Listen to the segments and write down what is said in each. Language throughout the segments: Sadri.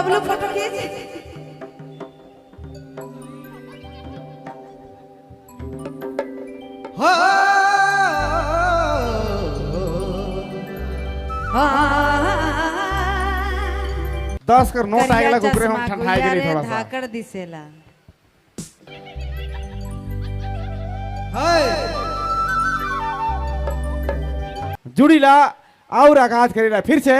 बबलू फोटो खींच। हो 10 कर नोट आएगा ओकरे हम ठंडाई गेली थोड़ा सा। धाकड़ दिसेला। हाय जुड़ीला और आगाज करेला फिर से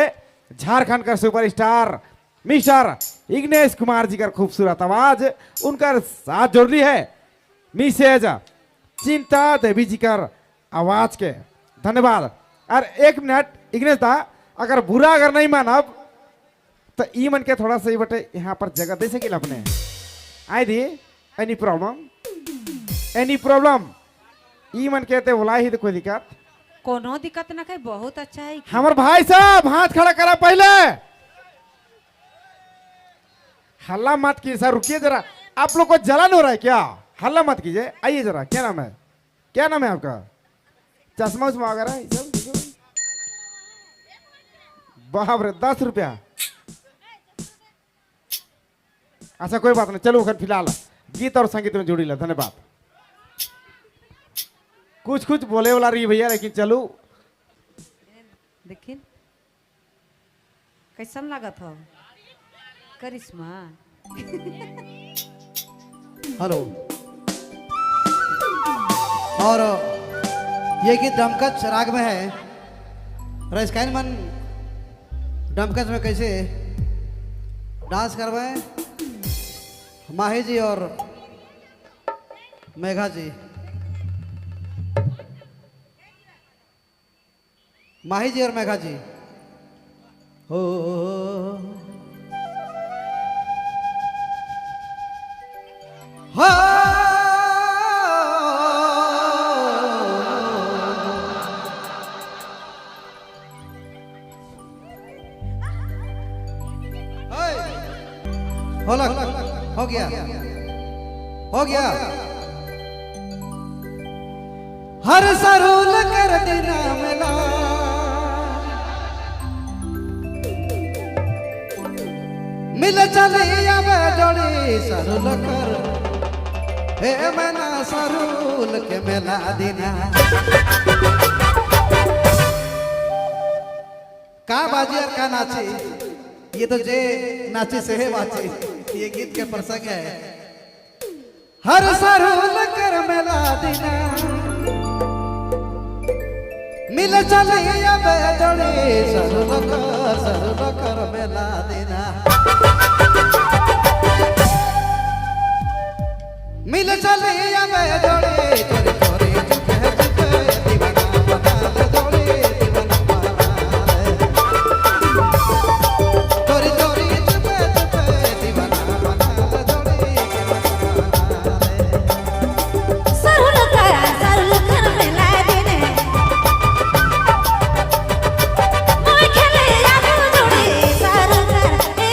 झारखंड का सुपरस्टार मिस्टर इग्नेश कुमार जी का खूबसूरत आवाज, उनका साथ जोड़ ली है मिसेज चिंता देवी जी का आवाज के। धन्यवाद। और एक मिनट इग्नेश दा, अगर बुरा अगर नहीं मानब तो ई मन के थोड़ा सा बटे यहाँ पर जगह दे सकिल अपने आई दी। Any problem? Any problem? ई मन के ते बोला ही तो कोई दिक्कत? कोनो दिक्कत ना है, बहुत अच्छा है। हमार भाई साहब हाथ खड़ा करा पहले, हल्ला मत कीजिए सर, रुकिए जरा। आप लोग को जलन हो रहा है क्या? हल्ला मत कीजिए, आइए जरा। क्या नाम है, क्या नाम है आपका? चश्मा उश्मा वगैरह ये सब? बाप रे 10 रुपया। अच्छा कोई बात नहीं, चलो फिलहाल गीत और संगीत में जुड़ी ला। धन्यवाद। कुछ कुछ बोले वाला रही भैया, लेकिन चलो देखिन कैसन लागत हो करिश्मा। हेलो। और ये गीत डमकच राग में है। रसकाइन मन डमकच में कैसे डांस करवाए माही जी और मेघा जी। माही जी और मेघा जी हो हो हो गया, हो गया। हर सरूल कर देना मिला, मिल चली अब जोड़ी सरूल कर, हे मना सरूल के मिला देना। का बाजी और का नाची, ये तो जे नाचे से है बाची, ये गीत के प्रसंग है। हर सरूल कर मिला देना, मिल चली अब जोड़ी सरूल कर मिला देना। मिल चली अब जोड़ी चोरी चोरी झुके झुके दीवाना बना ले जोड़ी दीवाना बना ले। चोरी चोरी झुके झुके दीवाना बना ले जोड़ी दीवाना बना ले। सरुल कर मिला देने, मोय खेले आबू जोड़ी सरुल कर ए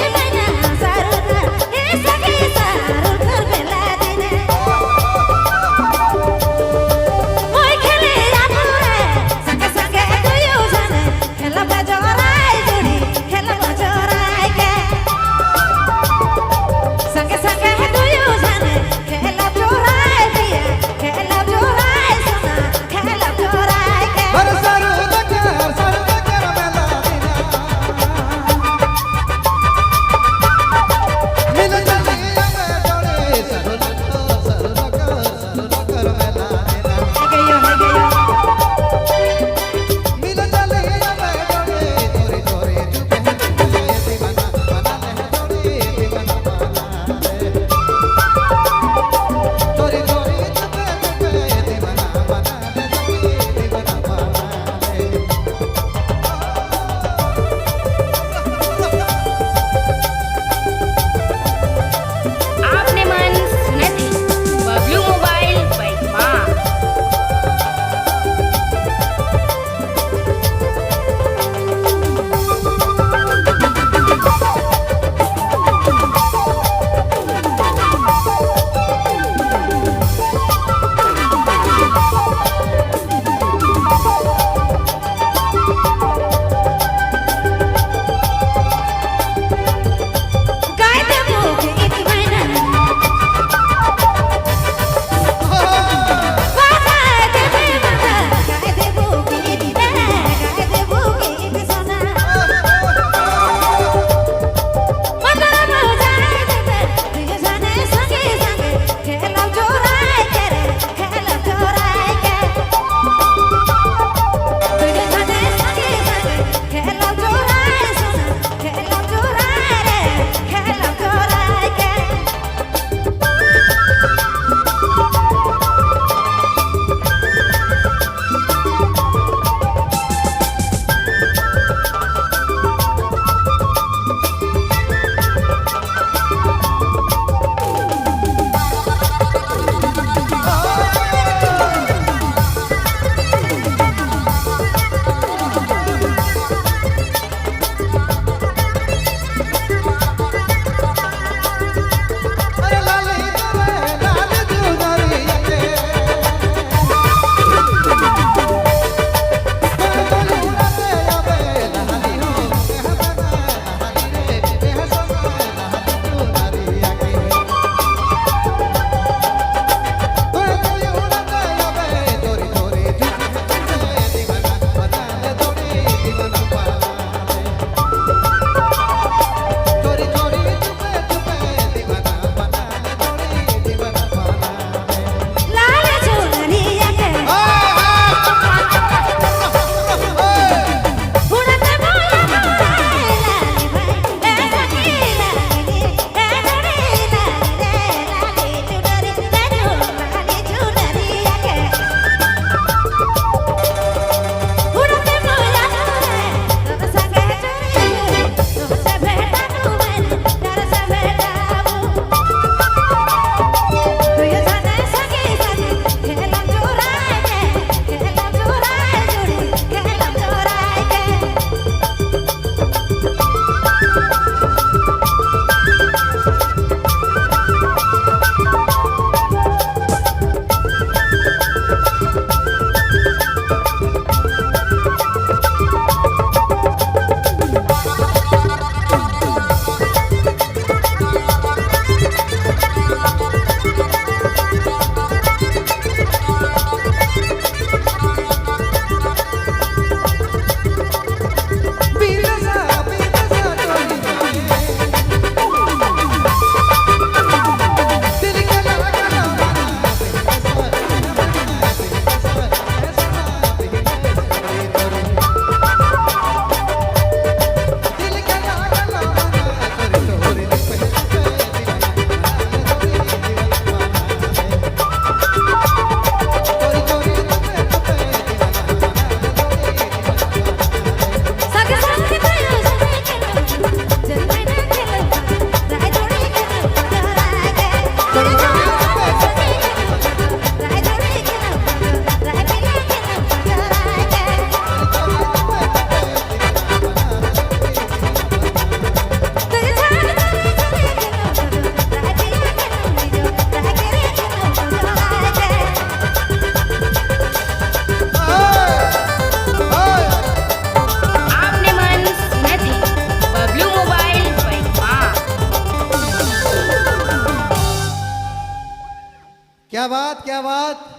क्या बात, क्या बात।